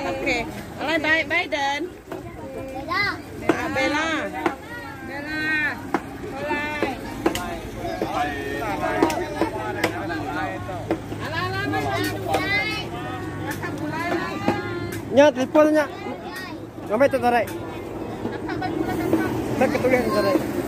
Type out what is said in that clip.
Okey. Alai bai Biden. Bella. Ah, Bella. Bella. Nya telefon nya. Ngambil tu tarik. Tak ketulis tu tarik.